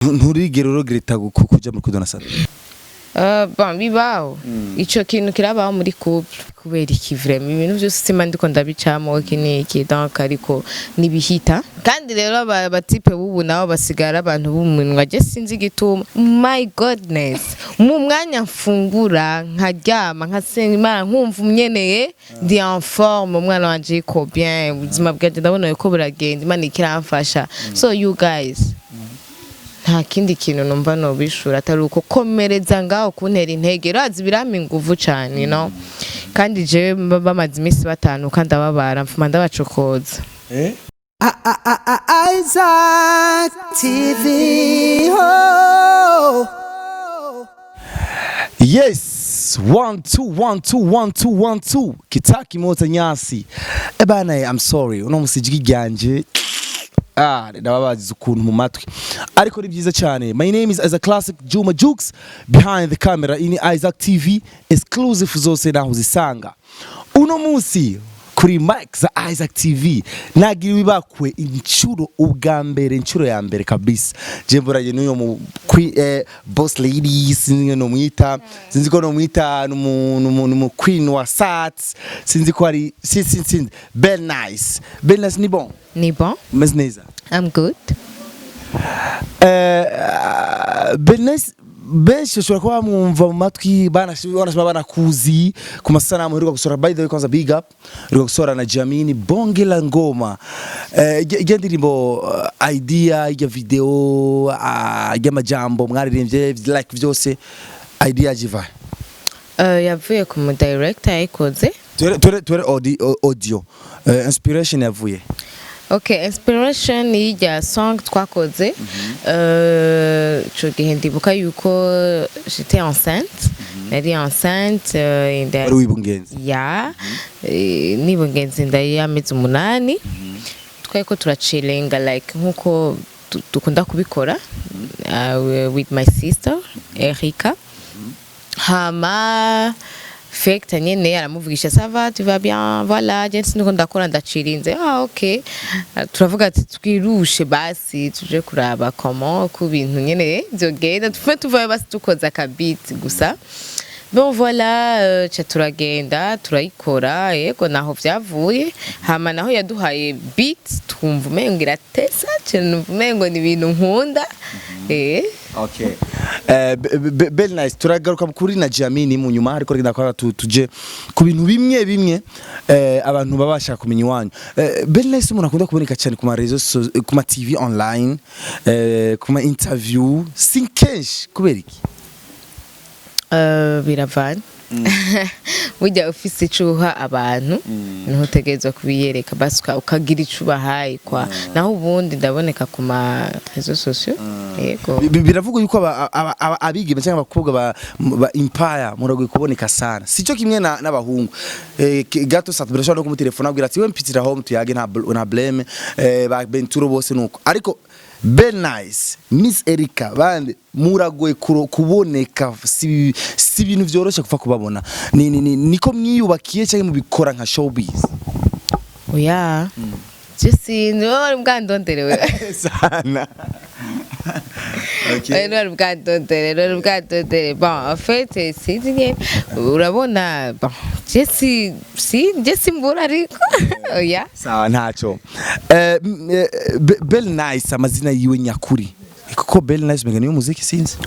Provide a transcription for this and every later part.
Nturigera uregretta kuja mu rukundo na Sat? Bon, bibaho, ico kintu kirabaho muri couple. Kubera iki? Vraiment, ibintu byose sima ndiko ndabicamo, iki n'iki, donc ariko nibihita. Kandi rero aba type b'ubu nabo basigara abantu b'umunwa. Je sinzi igituma, my goodness, mu mwanya mfungura, nkaryama, nkasenga Imana, nkumva umyeneye, ndi en forme, umwana wanje yiko bien, ubuzima bwanje ndabona yuko buragenda, Imana ikiramfasha. So you guys, nta kindi kintu numva nobishura atari uko komereza ngaho kuntera intege. Urazi birampa inguvu cane, no kandi jewe bamaze iminsi 5 kandi ababara mfuma ndabacokoza. Isaac TV. Oh. Yes, one two one two one two one two. Kitaki mota nyasi. Ebana, I'm sorry. Uno musi ijwi ryanje, ah, ndababaza ukuntu mu matwi. Ariko ni byiza cyane. My name is As a Classic Juma Jukes, behind the camera in Isaac TV, exclusive zose naho uzisanga. Uno musi kuri mic za Isaac TV nagiriwe ibakwe inshuro ubwa mbere, inshuro ya mbere kabisa. Je mburanye n'uyo mu boss lady, sinzi no mwita, sinzi ko no mwita numu queen wa Sat, sinzi ko ari si si sinzi. Bell Nice. Bell Nice, ni bon? Ni bon. Meze neza? I'm good. Bell Nice, benshi bashobora kuba bamwumva mu matwi, banashobora banakuzi ku masanamu uheruka gusohora. By the way, kwanza big up, uheruka gusohora na Jamini bonge la ngoma. Ijya ndirimbo, idea ijya video, ijya majambo mwaririmbye, like vyose, idea jiva? Yavuye ku mu director yayikoze. Ture audio, inspiration yavuye? Okay, inspiration y'irya song twakoze, ico gihe ndibuka yuko j'étais enceinte, nari enceinte, Wari wibungenze? Ya, nibungenze inda y'amezi 8. Twariko turacilenga like nkuko dukunda kubikora, with my sister Erika. Hama Fekta nyene aramuvugisha: "Ça va, tu vas bien?" Voilà, je siniko ndakora, ndacirinze. Ah okay, turavuga ati twirushe basi tuje kuraba comment ku bintu nyene vyogenda, tufe tuvayo basi dukoze akabit gusa. Bon voilà, ca turagenda turayikora. Yego, naho vyavuye. Hama naho yaduhaye beat, twumva umengo iratesa, numva umengo ni ibintu nkunda. Okay. Bell Nice, turagaruka kuri na Jamini mu nyuma, ariko reka ndakora tuje ku bintu bimwe bimwe, abantu baba bashaka kumenya iwanyu. Bell Nice, umuntu akunda kuboneka cyane ku ma réseaux, ku ma TV online, ku ma interview, si kenshi. Kubera iki? Biravana. Burya ufise ico uha abantu, niho utegerezwa kubiyereka basi ukagira ico ubahaye kwa. Naho ubundi ndaboneka ku ma réseaux sociaux, yego. Biravugwa yuko abigeme cyangwa abakobwa ba Empire muragoye kuboneka sana, sico kimwe n'abahungu. Gato sat birashobora no kumutelefona abwira ati: "We mpitira home tuyage", nta blame. Ba Benturo bose nuko, ariko Bell Nice, Miss Erika, bande muragoye kuboneka, si ibintu vyoroshe kupfa kubabona. Ni niko mwiyubakiye cyangwa mubikora nka showbiz? Oya, je sinzi, wowe wari bwandonderewe? Sana. Okay. Wari bwandondere, wari bwandondere. Bon, en fait sinzi nyene, urabona, bon, je si je simbura, ariko oya. Sawa, ntaco. Bell Nice, amazina yiwe nyakuri, kuko Bell Nice mega niyo muziki, sinzi.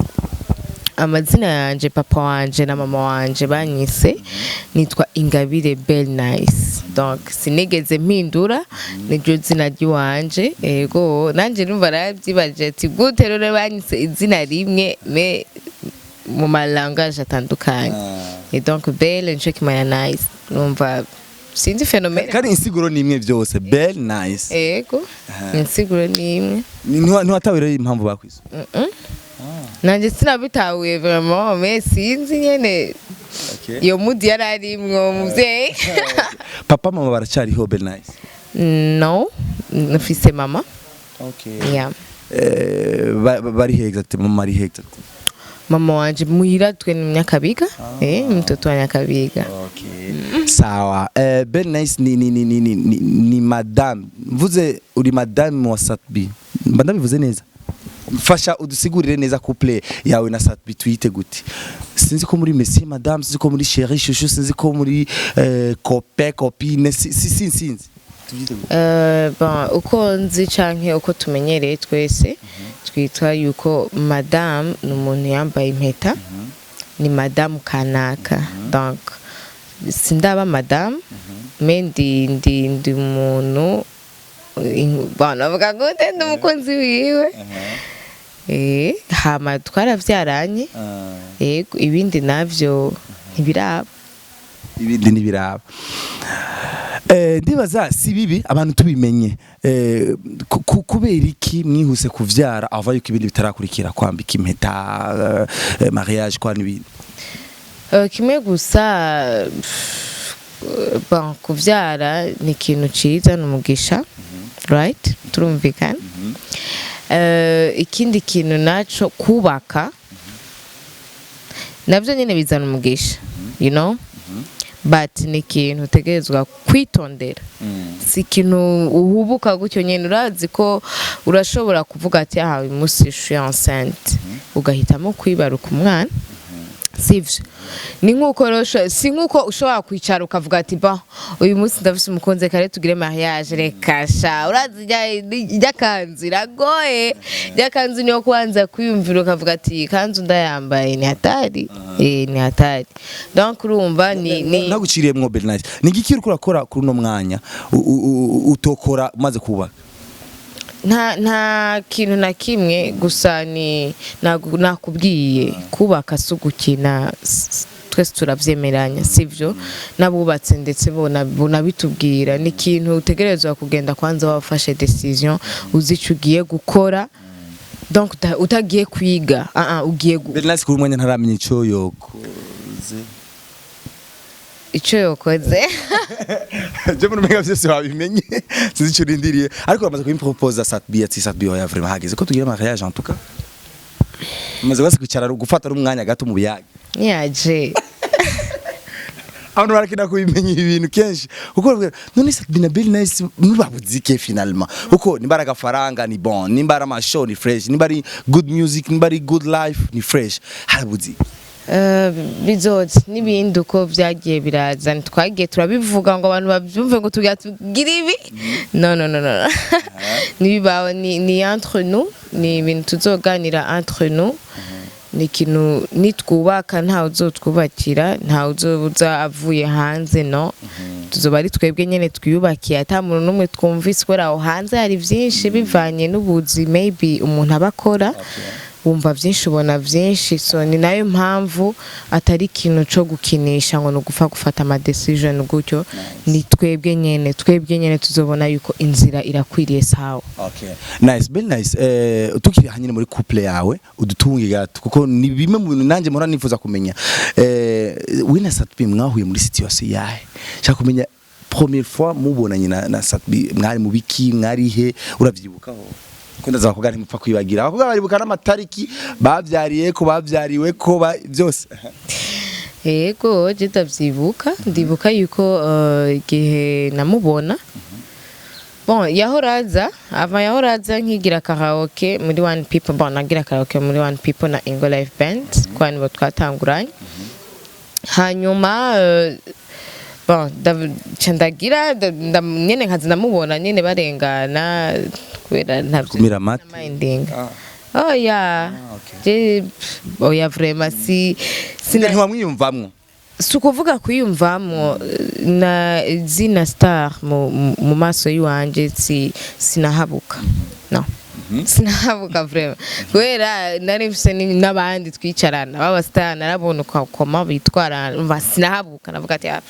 Amazina yanje papa wanje na mama wanje banyise, nitwa Ingabire Bell Nice. Donc sinigeze mpindura, niryo zina ry'iwanje. Ego, nanje numva narabyibaje ati gute rero banyise izina rimwe mais mu ma langage atandukanye? Et donc Bell nico kimwe na Nice, numva sinzi phénomène. Kandi insiguro ni imwe byose, Bell Nice. Ego, insiguro ni imwe. Ntiwatawe rero impamvu bakwise? Nanjye sinabitahuye vraiment, mais sinzi nyene iyo mudi yari arimwo muvyeyi. Papa, mama baracyariho, Bell Nice? No, mfise mama. Yeah. Bari he exact? Mama ari he exact? Mama wanje muhira, twe ni Nyakabiga, mtoto wa Nyakabiga. Okay. Sawa. Bell Nice ni madame. Mvuze uri madame wa Satbi. Mba ndabivuze neza? Mfasha udusigurire neza couple yawe na Sat-B tuyite gute? Sinzi ko muri monsieur, madame, sinzi ko muri chéri, chouchou, sinzi ko muri copain, copine, si sinzi. Tubyite gute? Bon, uko nzi canke uko tumenyereye twese, twitwa yuko madame ni umuntu yambaye impeta, ni madame kanaka. Donc sindaba madame, mais ndi umuntu, bon, navuga gute, ndi umukunzi wiwe. Hama twaravyaranye. Yego, ibindi navyo ntibiraba. Ibindi ntibiraba. Ndibaza si bibi abantu tubimenye. Kubera iki mwihuse kuvyara ava yuko ibindi bitarakurikira, kwambika impeta, mariage kwa n'ibindi? Kimwe gusa, pff, bon, kuvyara ni ikintu ciza, ni umugisha, right? Turumvikana. Ikindi kintu naco, kubaka navyo nyene bizana umugisha, but ni ikintu utegerezwa kwitondera, si ikintu uhubuka gutyo nyene. Urazi ko urashobora kuvuga ati: "Aha, uyu munsi je suis enceinte", ugahitamo kwibaruka umwana, sivyo? Ni nkuko rero si nkuko ushobora kwicara ukavuga ati: "Ba, uyu munsi ndafise umukunzi, kare tugire mariage." Reka sha, urazi irya kanzu iragoye. Irya kanzu niyo kubanza kwiyumvira ukavuga ati: "Iyi kanzu ndayambaye, ni hatari, ni hatari." Donc urumva ni Naguciriyemwo, Bernice, ni igiki uriko urakora kuri uno mwanya utokora umaze kubaka? Nta kintu na kimwe, gusa ni nakubwiye, kubaka si ugukina, twese turavyemeranya, sivyo? N'abubatse ndetse bona bitubwira. Ni ikintu utegerezwa kugenda kwanza wafashe décision, uzi ico ugiye gukora. Donc utagiye kwiga, ugiye Bernice kuri umwanya ntaramenya ico yokoze. Ico yokoze? Je muri mega vyose wabimenye, sinzi ico urindiriye, ariko uramaze kubimproposa Sat-B, ati: "Sat-B, oya, vraiment hageze ko tugira mariage." En tout cas umaze basi kwicara gufata n'umwanya gato mu biyaga? Niyaje. Abantu barakina kubimenya ibi bintu kenshi, kuko bavuga, none Sat-B na Bernice nubabuze iki finalement? Kuko nimba ari agafaranga ni bon, nimba ari amashow ni fresh, nimba ari good music, nimba ari good life ni fresh, harabuze iki? Bizoza n'ibindi uko byagiye biraza. Ntitwagiye turabivuga ngo abantu babyumve ngo tugira tugire ibi. No, no, no, no, nibibaho ni entre nous, ni ibintu tuzoganira entre nous. Ni ikintu nitwubaka ntawe uzotwubakira, ntawe uzoza avuye hanze. No tuzoba ari twebwe nyene twiyubakiye, ata muntu n'umwe twumvise, kubera aho hanze hari byinshi bivanye n'ubuzi maybe umuntu aba akora, wumva byinshi, ubona byinshi. So ni nayo mpamvu atari ikintu co gukinisha ngo ni ugupfa gufata ama decision gutyo. Ni twebwe nyene tuzobona yuko inzira irakwiriye, sawa. Okay. Nice, very nice. Tukiri hanyine muri couple yawe, udutunge gato, kuko ni bimwe mu bintu nanje mpora nifuza kumenya. We na Sat-B mwahuye muri situation yahe? Shaka kumenya première fois mubonanye na Sat-B, mwari mu biki, mwari he? Uravyibukaho? Ko ndaza abakobwa ntimupfa kwibagira. Abakobwa baribuka n'amatariki bavyariye ko bavyariwe ko byose. Yego, je ndavyibuka. Ndibuka yuko igihe namubona, bon, yahoraza ava, yahoraza nkigira karaoke muri One People. Bon, nagira karaoke muri One People na Ingo Live Band, kwa nibo twatanguranye. Hanyuma bon, ca ndagira nyene nkaza ndamubona nyene barengana, kubera ntavyo Kumira amate. minding. Oya, je oya, vraiment si sina. Ntiwamwiyumvamwo? Si ukuvuga kwiyumvamwo, na zina star mu maso y'iwanje si sinahabuka, no sinahabuka vraiment, kubera nari mfise n'abandi twicarana baba star, narabona uko koma bitwara, umva sinahabuka. Navuga ati: "Ah,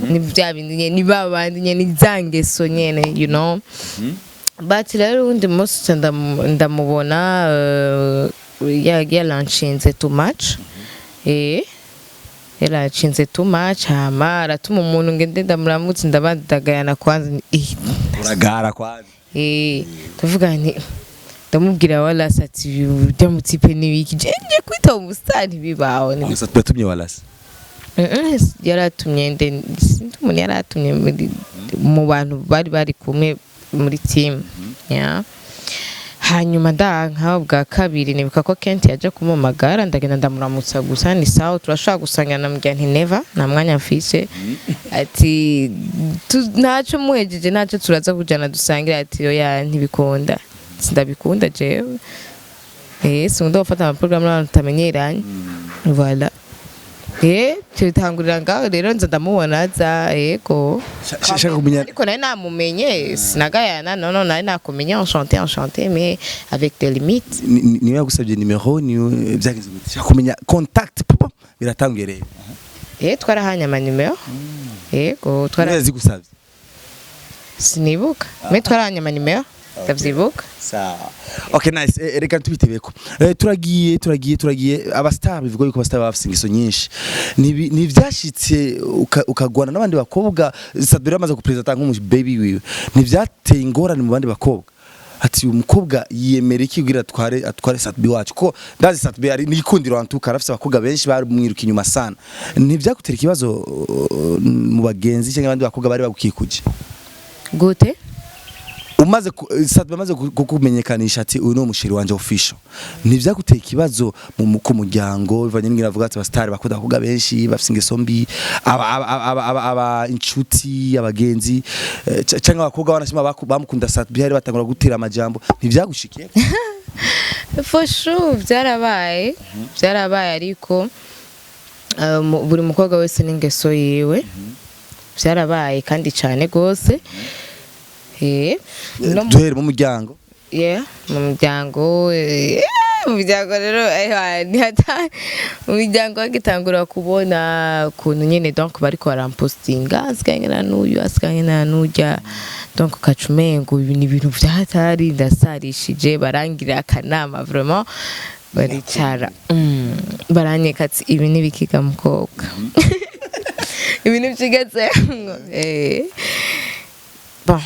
ni bya bindi nyene, ni ba bandi nyene, ni za ngeso nyene." But rero uwundi munsi ca ndamubona yaranshinze too much, yaranshinze too much. Hama aratuma umuntu ngende ndamuramutse, ndabandagayana kwanza. Uragara kwanza. Ndavuga nti, ndamubwira walasi ati: "Ujya mu type n'ibiki, je ngiye kwita umustar, ntibibaho." Sat-B yatumye walasi? Yaratumye nde? Sinzi umuntu yaratumye mu bantu bari kumwe muri team, yeah. Hanyuma ndanka bwa kabiri, nibuka ko Kent yaje kumumagara, ndagenda ndamuramutsa gusa, ni sawa, turashobora gusangira? Namubwira nti never, nta mwanya mfise. Ati ntaco muhejeje, ntaco turaza kujana dusangira. Ati oya, ntibikunda, sindabikunda jewe, sinkunda gufata amaporogaramu n'abantu tutamenyeranye. Voilà, tubitangurira ngaho rero, nza ndamubona aza, yego. Shaka kumenya. Ariko nari namumenye, sinagayana, non, nari nakumenye, enchanté, enchanté, mais avec des limites. Niwe yagusabye nimero? Niwe byagenze gute? Shaka kumenya contact, papa biratanguye rero. Twarahanye amanimero, yego, twara Niwe yazigusabye? Sinibuka, mais twarahanye amanimero, ndavyibuka. Sawa, okay, nice. Reka tubitebeko. Turagiye aba star, bivuga yuko aba star bafise ingeso nyinshi. Ntivyashitse ukagwana n'abandi bakobwa? Sadbira amaze kupresenta nk'umu baby wiwe, ntivyateye ingorane mu bandi bakobwa ati uyu mukobwa yiyemera iki kugira atware Sadbi wacu? Ko ndazi Sadbi ari n'igikundiro, antuka arafise abakobwa benshi barimwiruka inyuma sana. Ntivyagutera ikibazo mu bagenzi cyangwa abandi bakobwa bari bagukikuje? Gute? Umaze Sadbi amaze kukumenyekanisha ati uyu ni umu chéri wanje official, ntivyaguteye ikibazo ku muryango, bivanye n'ingene bavuga ati aba star bakunda abakobwa benshi, bafise ingeso mbi, aba inshuti, abagenzi, canke abakobwa banashima bamukunda Sadbi hari batangura gutera amajambo? Ntivyagushikiye? For sure byarabaye, byarabaye, ariko buri mukobwa wese n'ingeso yiwe. Byarabaye kandi cyane gose. No Duhere mu muryango. Yeah, mu muryango, mu miryango rero, ni hatari. Mu miryango bagitangura kubona ukuntu nyene, donc bariko barampostinga, asigaye ngana n'uyu, asigaye ngana n'urya, donc ukaca umengo ibi ni ibintu vyahatari, ndasarishije. Barangirira akanama vraiment, baricara, baranyeka ati ibi ni bikiga mukobwa, ibi ni vyigazemwo. Bon,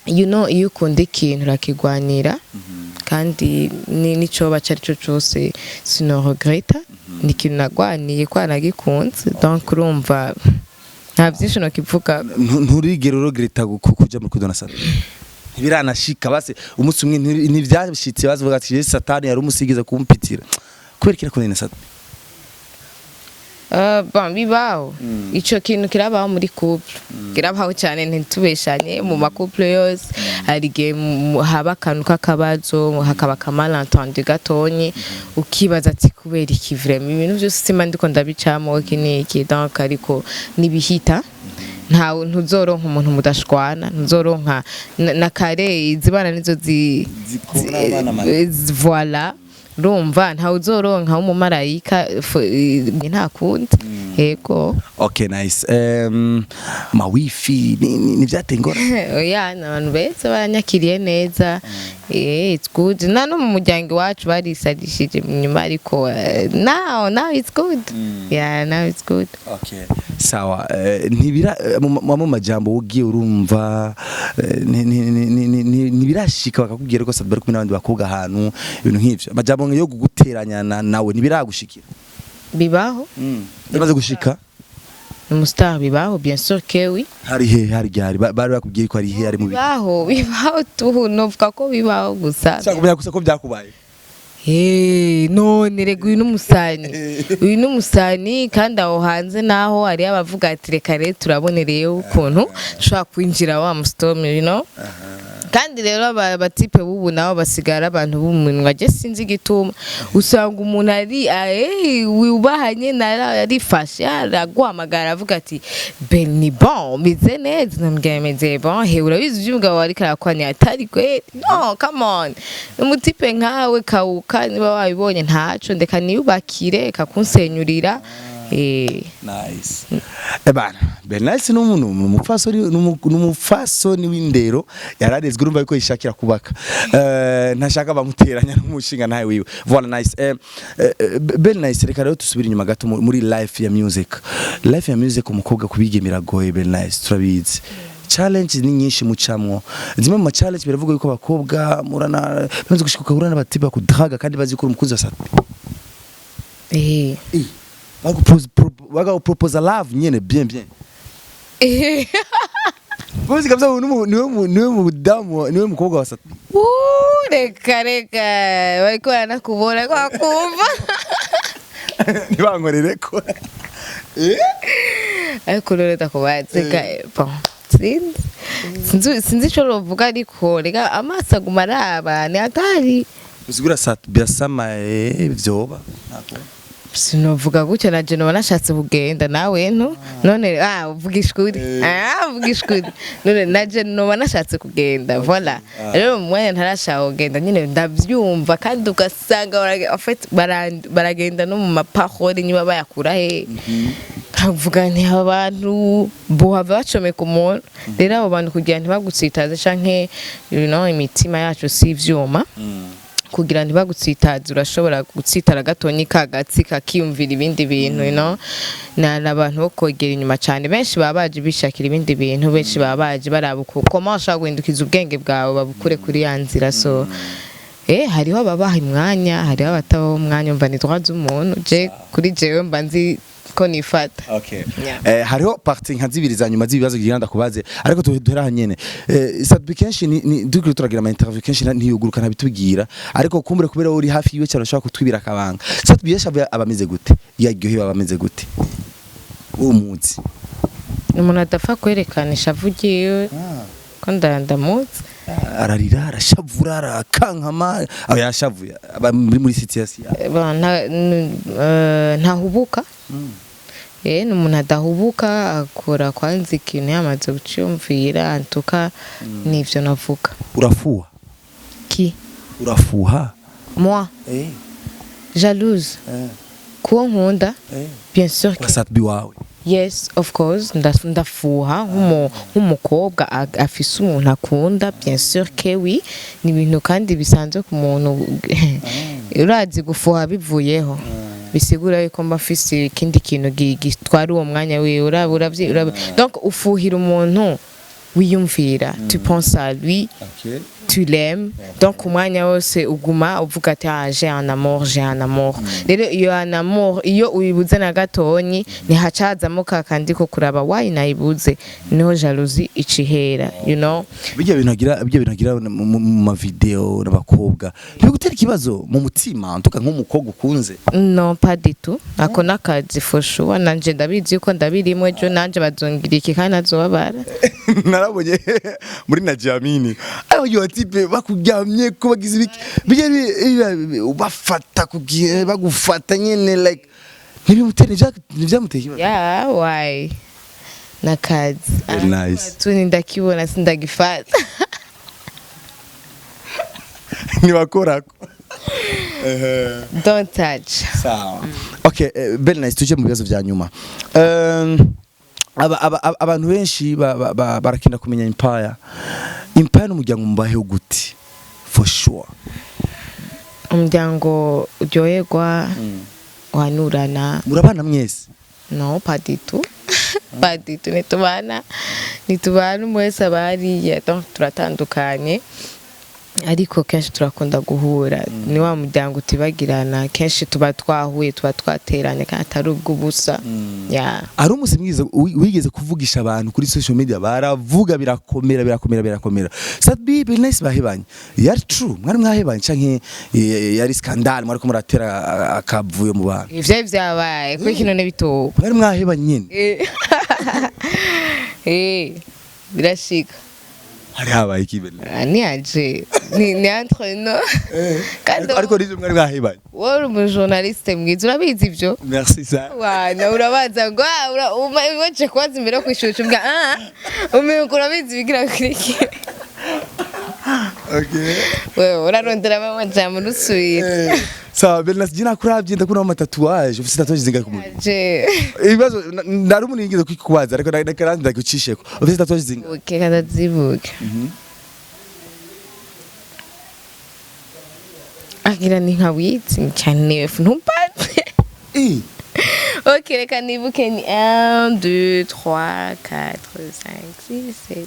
you know, iyo ukunda ikintu urakigwanira, kandi nicoba cari co cose sinoregreta, ni ikintu nagwaniye ko nagikunze, donc urumva nta byinshi nokivuga. Nturigera uregreta kuja mu rukundo na Satani? Ntibiranashika base umunsi umwe? Ntivyashitse bavuga ati "Yesu, Satani yari umusigize kumpitira kubera ikira kunena Satani"? Bon, bibaho, ico kintu kirabaho muri couple, kirabaho cyane, ntitubeshanye. Mu ma couple yose hari igihe haba akantu k'akabazo, hakaba akamalentendu gatonyi, ukibaza ati kubera iki vraiment ibintu byose sima ndiko ndabicamo, iki n'iki, donc ariko nibihita. Ntawe, ntuzoronka umuntu mudashwana, ntuzoronka na kare izibana nizo Zikura abana amata. Voilà, urumva ntawe uzoronka w'umumarayika, nta kundi, yego. Okay, nice. Mawifi ni vyateye ingorane? Oya, ni abantu beza, baranyakiriye neza. It's good. Na no mu muryango iwacu barisarishije nyuma, ariko now it's good, yeah, now it's good. Okay. Sawa, ntibira mu majambo ugiye urumva, ntibirashika bakakubwira ko Sadbert kumwe n'abandi bakobwa ahantu, ibintu nk'ivyo, amajambo yo guteranya nawe ntibiragushikira? Bibaho. Bimaze gushika? Umu star, bibaho, bien sûr que oui. Hari he? Hari ryari? Bari bakubwiye ko ari he, ari mu Bibaho, bibaho tu, novuga ko bibaho gusa. Shaka kumenya gusa ko byakubaye. None rega uyu n'umusani, uyu n'umusani, kandi aho hanze naho hariyo abavuga ati reka rero turabonereye ukuntu ushobora kwinjira wa musitome. Kandi rero aba type b'ubu nabo basigara abantu b'umunwa, je sinzi igituma usanga umuntu ari wubahanye arifashe, araguhamagara avuga ati ben ni bon, meze neza, nambwira meze bon, he urabizi ivy'umugabo ariko arakwanya atari kweli. No, come on, umu type nkawe kawuka niba wabibonye ntaco, ndeka niyubakire kakunsenyurira. Nice. Ebana, Bernice ni umuntu, ni umupfasoni w'indero, yararezwe, urumva yuko yishakira kubaka. Ntashaka bamuteranya n'umushinga ntawe wiwe. Voilà, nice. Bernice, reka rero tusubire inyuma gato muri life ya music. Life ya music, umukobwa kubigemera goye, Bernice, turabizi. Challenge ni nyinshi mucamwo. Zimwe mu ma challenge, biravuga yuko abakobwa murana bamaze gushika ukahura n'abatiba bakudraga kandi bazi ko uri umukunzi wa Sat. Bagapropose love nyene bien bien. Muzi kabisa uyu niwe mudamu, niwe mukobwa wa Sat. Woo, Reka reka, bariko baranakubona ko bakumva. Ntibankorereko. Ariko rero ndakubaze bon, sinzi ico novuga, ariko reka amaso aguma araba, ni atari. Usigura birasamaye vyoba. Sinovuga gutyo, na je noba nashatse kugenda nawe nto none. Ah, uvugisha ukuri, ah, uvugisha ukuri, none naje noba nashatse kugenda. Voilà, rero mu mwanya ntarashaka kugenda nyine ndavyumva, kandi ugasanga en fait baragenda no mu maparole niba bayakura he, nkavuga nti aba bantu bohava bacomeka umuntu. Rero abo bantu kugira ntibagutsitaze canke imitima yacu si ivyuma, kugira ntibagutsitaze, urashobora gutsitara gatonyi kagatsi kakiyumvira ibindi bintu. Na n'abantu bo kwegera inyuma cyane, benshi baba baje bishakira ibindi bintu, benshi baba baje baraba uko comment ushobora guhindukiza ubwenge bwawe babukure kuri ya nzira. So hariho ababaha umwanya, hariho abatabaha umwanya. Umva, ni droit z'umuntu. Je kuri jewe mba nzi ko nifata. Okay. Yeah. Hariho partie nka zibiri za nyuma z'ibibazo kugira ndakubaze, ariko duhera hanyene. Sat-B kenshi ni dukiri turagira ama interview kenshi ntiyuguruka, ntabitubwira, ariko kumbure kubera uri hafi yiwe cyane ushobora kutwibira akabanga. Sat-B yashavuye aba ameze gute? Yaryohewe aba ameze gute? Uwo munsi. Umuntu adapfa kwerekana ishavu ryiwe, ko ndamuzi. Ararira, arashavura, arakankama, aba yashavuye, aba muri situation. Bon, ntahubuka. Ni umuntu adahubuka, akora kwanza ikintu yamaze guciyumvira antuka, nivyo navuga. Urafuha? Ki? Urafuha? Moi? Jalouse? Kuwo nkunda? Bien sûr Kwa que Sat-B wawe. Yes, of course, ndafuha nk'umukobwa afise umuntu akunda. Bien sûr que oui, ni ibintu kandi bisanzwe ku muntu. Urazi gufuha bivuyeho bisigura yuko mba mfise ikindi kintu gitwara uwo mwanya wiwe. Donc ufuhira umuntu wiyumvira, tu penses à lui, tu l'aimes, donc umwanya wose uguma uvuga ati: "Ah, j'ai un amour, j'ai un amour." Rero iyo un amour, iyo uyibuze na gatonyi, ntihacazamo kakandi ko kuraba wayi nayibuze, niho jalousie icihera. Bijya bintu agira mu ma video n'abakobwa, ntibigutera ikibazo mu mutima ntuka nk'umukobwa ukunze? Non, pas du tout. Ako n'akazi for sure, nanje ndabizi yuko ndabirimo, ejo nanje bazongira iki kandi azobabara. Narabonye muri na Jamini aho yo type bakuryamye ko bagize ibiki, bijya bafata kugiye bagufata nyene, like ntibimutera, ntibyamuteye ikibazo? Yeah, why? N'akazi. Very nice. Tuni ndakibona sindagifata. Ntibakorako. Don't touch. Sawa, okay. Very nice, tuje mu bibazo vya nyuma. Abantu benshi barakenda kumenya Empire. Empire n'umuryango mubaheho gute for sure? Umuryango uryoherwa, wanurana. Murabana mwese? Non, pas du tout, pas du tout. Ntitubana, ntitubana, umwe wese aba hariya, donc turatandukanye, ariko kenshi turakunda guhura. Ni wa muryango utibagirana, kenshi tuba twahuye, tuba twateranye kandi atari ubw'ubusa, yeah. Hari umunsi mwiza wigeze kuvugisha abantu kuri social media, baravuga birakomera, birakomera, birakomera, Sat-B Nice bahebanye. Yari true? Mwari mwahebanye canke yari scandale mwariko muratera akavuyo mu bantu? Ivyo vyabaye kuri kino n'ibitobo. Mwari mwahebanye nyene? Birashika. Hari habaye iki, Belle? Ah, niyaje ni entre nous kandi. Ariko nivyo, mwari mwahebanye? Wowe uri umujournaliste mwiza, urabizi ivyo. Merci sa. Wana urabaza ngo ah, waje kubaza imbere yo kwishura, uvuga ah, umengo urabizi bigira kurikira. Okay. Wewe urarondera amajambo rusubira. Sawa Belle Nice, jina kuravye ndakubona ama tatouage. Ufite tatouage zingahe ku mubiri? Je Ibibazo nari umuntu yigeze kwikubaza, ariko reka ndagucisheko. Ufite tatouage zingahe? Buke kadazibuke agira ni nka witsi cyane ntumbaze. Ok, reka nibuke, ni 1 2 3 4 5 6 7.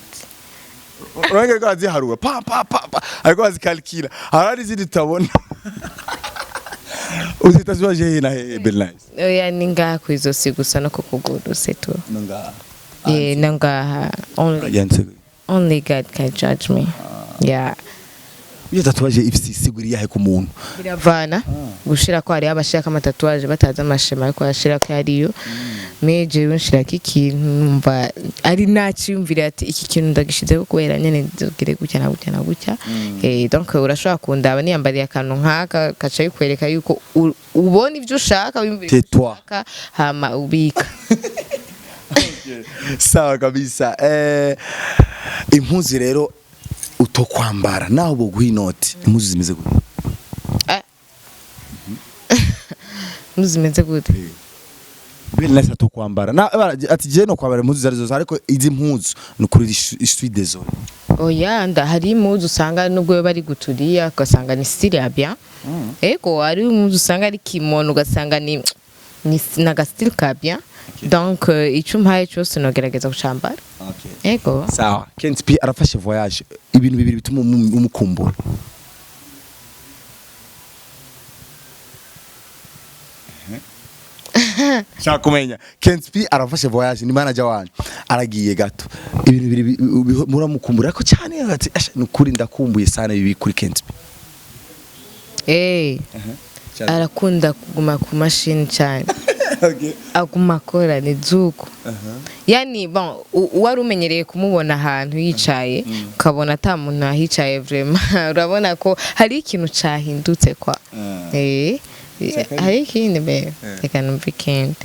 Urabona ko aziharura pa pa pa pa, ariko azikalkira, hari n'izindi tutabona. Ufite tatouage hehe na hehe, Belle Nice? Oya, ni ngaha kw'izosi gusa no ku kuguru, c'est tout. No ngaha? Yeah, no ngaha only. Yanditse? Only God can judge me, yeah. Iyo tatouage ifise isiguri yahe ku muntu? Biravana gushira ko hariho abashirako ama tatouage batazi ama schéma, ariko bashirako ariyo. Mais jewe nshirako ikintu numva ari naciyumvira ati iki kintu ndagishizeho kubera nyene nzogire gutya na gutya na gutya. Donc urashobora kundaba niyambariye akantu nk'aka, kaca bikwereka yuko ubona ivyo ushaka, wiyumvira ivyo Tais-toi. ushaka, hama ubika. Sawa kabisa. Impuzu rero utokwambara naho boguha inoti, impuzu zimeze gute? Ah. Impuzu zimeze gute? Bene nasi atokwambara na ati je no kwambara impuzu zari zose, ariko izi mpuzu ni ukuri je suis désolé. Oya, nda hari impuzu usanga nubwo yo bari guturiya, ugasanga ni style ya bien. Ego, hari impuzu usanga ari kimono, ugasanga ni naga style ka bien. Donc ico umpaye cyose nogerageza kucambara. Ego. Sawa. Kent P arafashe voyage, ibintu bibiri bituma umukumbura. Shaka kumenya, Kent P arafashe voyage, ni manager wanyu, aragiye gato, ibintu bibiri muramukumbura ko cyane, ati: "Asha, ni ukuri ndakumbuye sana ibi kuri Kent P." Arakunda kuguma ku mashini cyane. Aguma akora ni zuko. Yani bon, wari umenyereye kumubona ahantu yicaye, ukabona ata muntu ahicaye, vraiment urabona ko hari ikintu cahindutse kwa. Hari ikindi be, reka numve ikindi.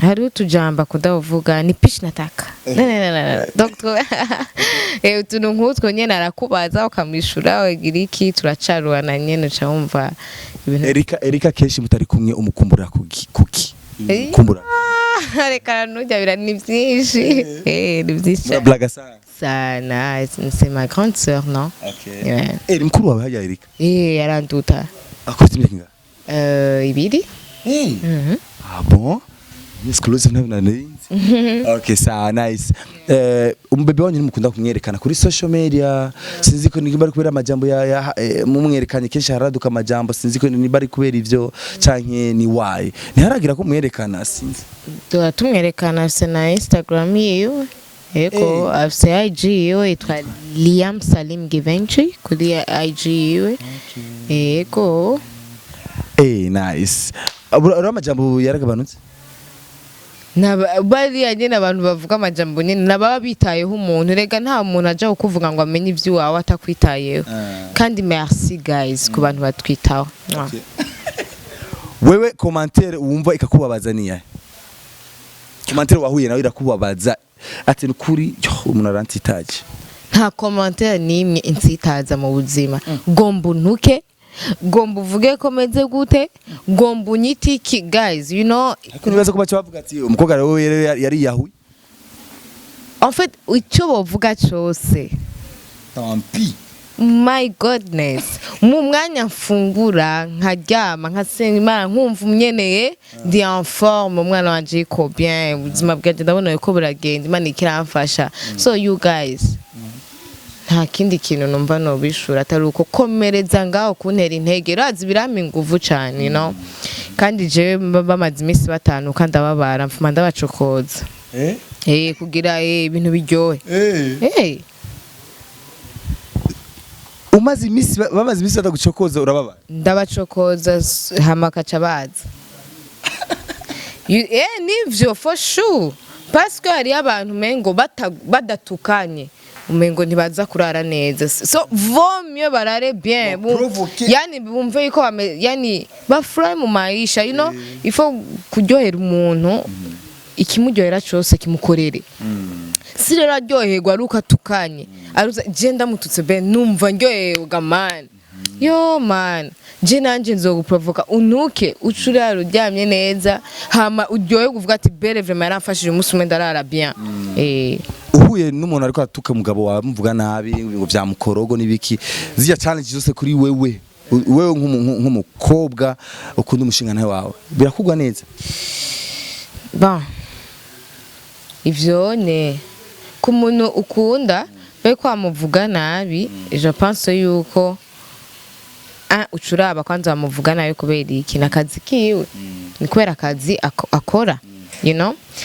Hari utujambo akunda kuvuga ni pishi nataka. Ne, ne, ne, ne, ne. Donc utuntu nk'utwo nyene arakubaza ukamwishura, wagira iki, turacaruana nyene, uca wumva ibintu. Erika, Erika, kenshi mutari kumwe umukumbura kuki? Kuki kumbura? Reka nujya bira, ni byinshi, ni byinshi Mura blaga sana? Sana, c'est ma grande sœur, non? Yeah. Ni mukuru wawe hajya Erika? Yaranduta. Akufite imyaka ingahe? Ibiri. Mhm. Ah bon? Exclusive ntabwo narinzi. Okay, sawa, nice. Umubebe wanyu nimukunda kumwerekana kuri social media. Sinzi ko niba ari kubera amajambo ya mumwerekanye kenshi haraduka amajambo, sinzi ko niba ari kubera ivyo canke ni why. Ntiharagira ko mwerekana, sinzi. Tuba tumwerekana, afise na Instagram yiwe. Yego, afise IG yiwe yitwa Liam Salim Givenchy kuri IG yiwe. Yego. Nice. Ura amajambo yaragabanutse? Bariya nyene abantu bavuga amajambo nyene nababa bitayeho umuntu. Rega nta muntu aja kukuvuga ngo amenye ivy'iwawe atakwitayeho. Kandi merci guys ku bantu batwitaho. Mwah. Wewe, commentaire wumva ikakubabaza ni yahe? Commentaire wahuye nawe irakubabaza ati nukuri yo umuntu arantitaje. Nta commentaire n'imwe insitaza mu buzima. Gomba untuke, gomba uvuge ko meze gute, gomba unyite iki, guys, you know. Ariko nibaza ko baca bavuga ati umukobwa rero yari yahuye. En fait, icyo bovuga cyose, Tant pis. my goodness, mu mwanya mfungura, nkaryama, nkasenga Imana, nkumva umyeneye ndi en forme, umwana wanje yiko bien, ubuzima bwanje ndabona ko buragenda, Imana ikiramfasha. So you guys, nta kindi kintu numva nobishura atari uko komereza ngaho kuntera intege. Urazi birampa inguvu cane. Kandi jewe bamaze iminsi 5 kandi ababara mfuma ndabacokoza. Kugira ibintu biryohe. Umaze iminsi bamaze iminsi batagucokoza, urababara? Ndabacokoza hama kaca baza. Nivyo for sure, parce que hariyo abantu umengo badatukanye umengo ntibaza kurara neza. So vaut mieux barare bien. Provoquer. Yani bumve yuko yani bafurahi mu maisha. Il faut kuryohera umuntu, ikimuryohera cose kimukorere. Si rero aryoherwa ari uko atukanye, aruza je ndamututse be numva ndyoherwa, man, yo man, je nanje nzoguprovoka untuke, uce urara uryamye neza, hama uryoherwe uvuga ati bere vraiment yaramfashije umunsi umwe ndarara bien. Uhuye n'umuntu ariko atuka umugabo wawe, muvuga nabi ngo vya mukorogo n'ibiki, zirya challenge zose kuri wewe, wewe nk'umukobwa ukunda umushinga wawe, birakugwa neza? Bon, ivyo ne ku muntu ukunda be kwamuvuga nabi, je pense yuko ucuraba kwanza bamuvuga nabi kubera iki? Nakazi kiwe, ni kubera akazi akora.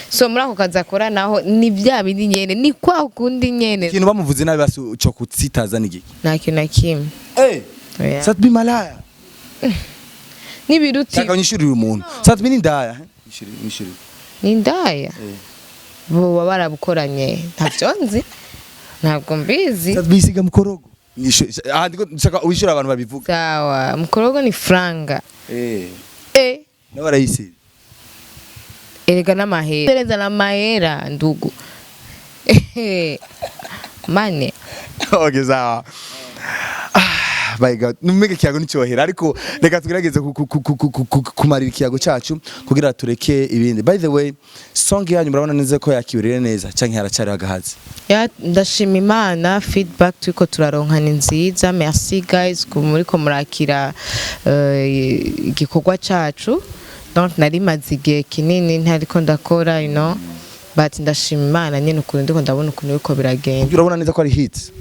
So muri ako kazi akora naho ni bya bindi nyene, ni kwa kundi nyene. Ikintu bamuvuze nabi basi cyo kutsitaza ni giki? Nta kintu na kimwe. Oya. Sat B malaya. N'ibiruti. Shaka unyishurire umuntu. Sat B ni ndaya, eh? Nyishurire, nyishurire. Ni indaya, boba barabukoranye, ntavyo nzi, ntabwo mbizi. Sat B isiga mukorogo. Aha ndiko nshaka wishura abantu babivuga. Sawa, mukorogo ni franga. Nawe arayisiga. Erega n'amahera, tereza n'amahera ndugu mane. Okay, sawa. Ah, my God, numege ikiyago nicyohera, ariko reka tugerageze kumarira ikiyago cyacu kugira tureke ibindi. By the way, song yanyu murabona neza ko yakibirire neza canke haracyari agahazi? Ya, ndashima Imana, feedback turiko turaronka ni nziza. Merci guys ku muriko murakira igikorwa cacu. Donc nari maze igihe kinini ntariko ndakora, but ndashima Imana nyene ukuntu ndiko ndabona ukuntu biriko biragenda. Urabona neza ko ari hit?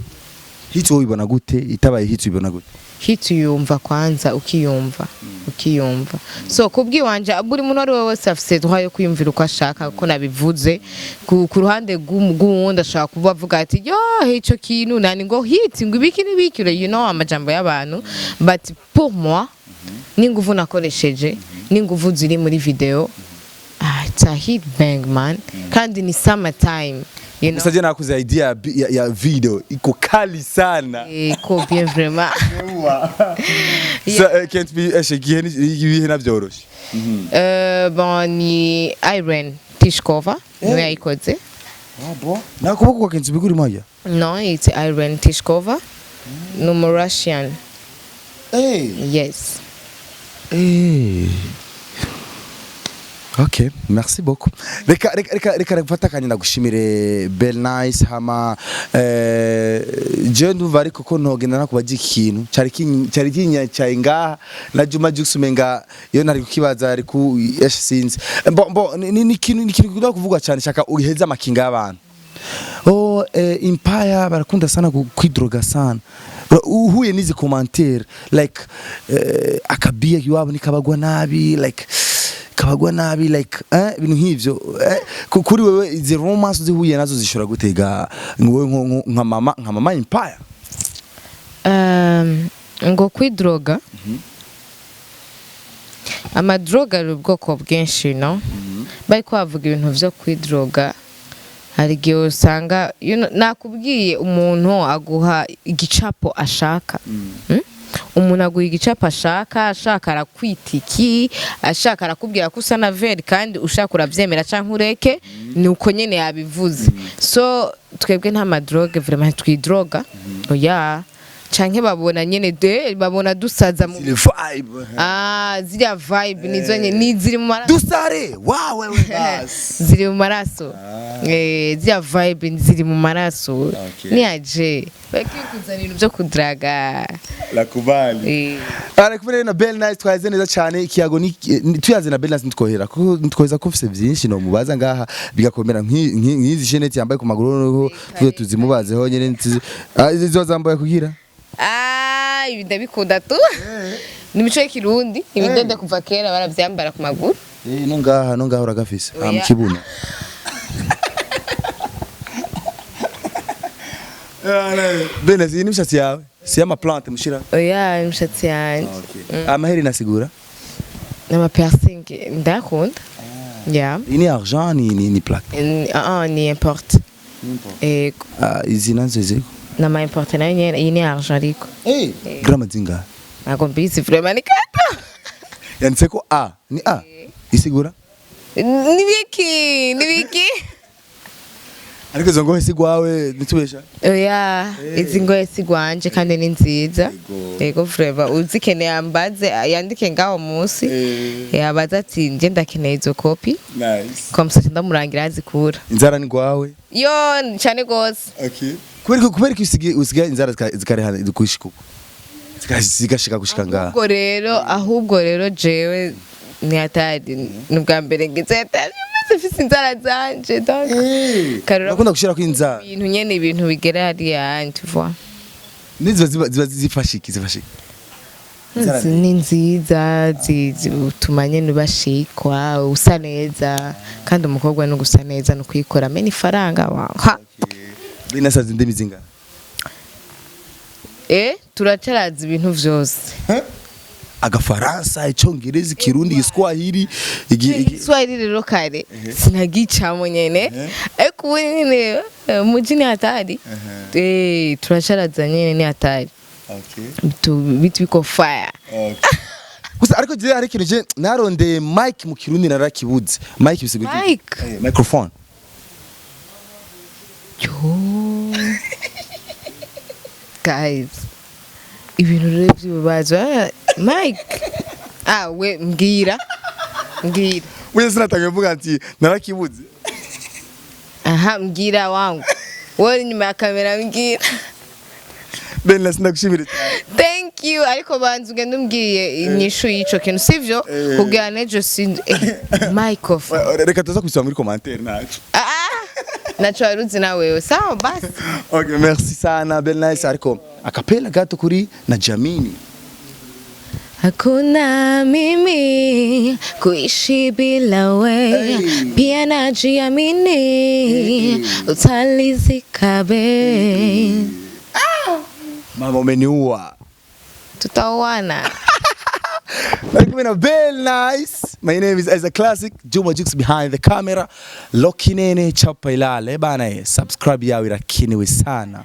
Hit wowe ubibona gute? Itabaye hit ubibona gute? Hit uyumva kwanza, ukiyumva, ukiyumva. So kubwiwanje, buri muntu ari we wese afise droit yo kwiyumvira uko ashaka, kuko nabivuze ku ruhande rw'uwundi ashobora kuba avuga ati: "Yo, ico kintu nani ngo hit, ngo ibiki n'ibiki," amajambo y'abantu. But pour moi, n'inguvu nakoresheje, n'inguvu ziri muri video, ah, it's a hit bang man, kandi ni summer time. Gusa je nakuze idea ya video iko kali sana. Iko bien vraiment. So, can't be eshe gihe ibihe navyoroshe. Bon, ni Irene Tishkova niwe yayikoze. Ah bon, nakuboko kwa Kenzo biguri moja? No, it's Irene Tishkova, ni umu Russian. Yes. Ok, merci beaucoup. Reka reka reka reka reka akanya ndagushimire, Bell Nice. Hama je ndumva ariko ko ntogenda nakubaza ikintu cari kinyacaye ngaha na Juma Jux, umenga iyo ntari kukibaza ari ku sinzi. Bon bon, ni ikintu gikunda kuvugwa cyane, shaka uheze amakinga y'abantu. Oh, Empire barakunda sana kwidroga sana. Uhuye n'izi commentaire like akabiye iwabo nikabagwa nabi, like kabagwa nabi, like ibintu nk'ivyo, kuri wewe izi romance zihuye nazo zishobora gutega wowe nka mama Empire? Ngo kwidroga, amadroga ari ubwoko bwinshi, no bari bavuga ibintu vyo kwidroga. Hari igihe usanga nakubwiye, umuntu aguha igicapo ashaka. Umuntu aguha igicapo ashaka, ashaka arakwita iki, ashaka arakubwira ko usa na veri, kandi ushaka urabyemera canke ureke, ni uko nyene yabivuze. So twebwe nta madrogue vraiment, twidroga oya, canke babona nyene de babona dusaza mu Zile vibe. Ah, ziriya vibe nizo nyene ni ziri mu maraso. Dusare wawe we bas. Ziri mu maraso. Ziriya vibe ziri mu maraso. Niyaje bakikuzana ibintu byo kudraga. Lakubali. Ari kumwe rero na Bell Nice, twaze neza cyane ikiyago ni tuyaze na Bell Nice, ntitwohera kuko ntitwoheza ko mfise byinshi no mubaza ngaha bigakomera nk'izi chaînette yambaye ku maguru noneho tuze tuzimubazeho nyene izi zo zambaye kugira. Ah, ibi ndabikunda tu, ni imico y'ikirundi, ibidede kuva kera baravyambara ku maguru. No ngaha uragafise ah mu Oya. kibuno. Bell Nice, iyi ni imishatsi yawe, si ama plante mushira? Oya, imishatsi yanje. Amaheri nasigura. N'ama piercing ndayakunda, yeah. Iyi ni argent, ni plaque? Ah, ni importe. Ego. Ah, izi nazo ziko? N'ama importe nayo nyene, iyi ni argent ariko. Grama zingahe? Ntabwo mbizi vraiment, ni kata. Yanditse ko A ni A isigura. Nibiki nibiki. Ariko izo ngohe si gwawe, ntitubesha? Oya, izi ngohe si gwanje kandi ni nziza. Ego vraiment, uzikeneye ambaze, yandike ngaho munsi, yabaza ati: "Nje ndakeneye izo kopi." Nice. Comme ça ndamurangira azikura. Inzara ni gwawe? Yo, cyane gose. Okay, kubera ko usigaye inzara zikarehana gushika uko zigashika gushika ngaha. Ahubwo rero jewe ni hatari, ni ubwa mbere ngize hatari maze mfise inzara zanje, donc Karura. Urakunda gushirako inzara? Ibintu nyene, ibintu bigera hariya, tu vois. Nizo ziba zifashe iki? Ni nziza, utuma nyene ubashikwa usa neza, kandi umukobwa no gusa neza no kwikora mena ifaranga wa ha. Binasaza indimi zingana? Turacaraza ibintu vyose. Agafaransa, Icongereza, Ikirundi, Igiswahili, Igiswahili rero kare sinagicamo nyene, ariko ubu nyene muji ni hatari, turacaraza nyene, ni hatari. Bitu biko fire. Gusa ariko je hari ikintu je narondeye, mic mu Kirundi narakibuze. Mic bisigura iki? Mic? Microphone. Yo guys, ibintu rero by'ububazo. Mike, we mbwira, mbwira. Wewe sinatangiye kuvuga ati narakibuze. Aha, mbwira wangu, wowe uri inyuma ya kamera, mbwira. Bella, sinagushimire cyane. Thank you, ariko banza ugende umbwiye inyishu y'ico kintu, sivyo? Kugira nejo si microphone. Reka tuza kubisaba muri commentaire, naco. Ah, naco waruzi na wewe, sawa basi. Okay, merci sana Bella Nice, ariko akapela gato kuri na Jamini. Hakuna mimi kuishi bila we. Hey. Pia najiamini utalizika be. Mama, umeniua. Tutaoana. Bari kumwe na Bell Nice. My name is Isaac Classic. Juma Jux behind the camera. Lokinene chapa ilale bana, subscribe yawe irakenewe sana.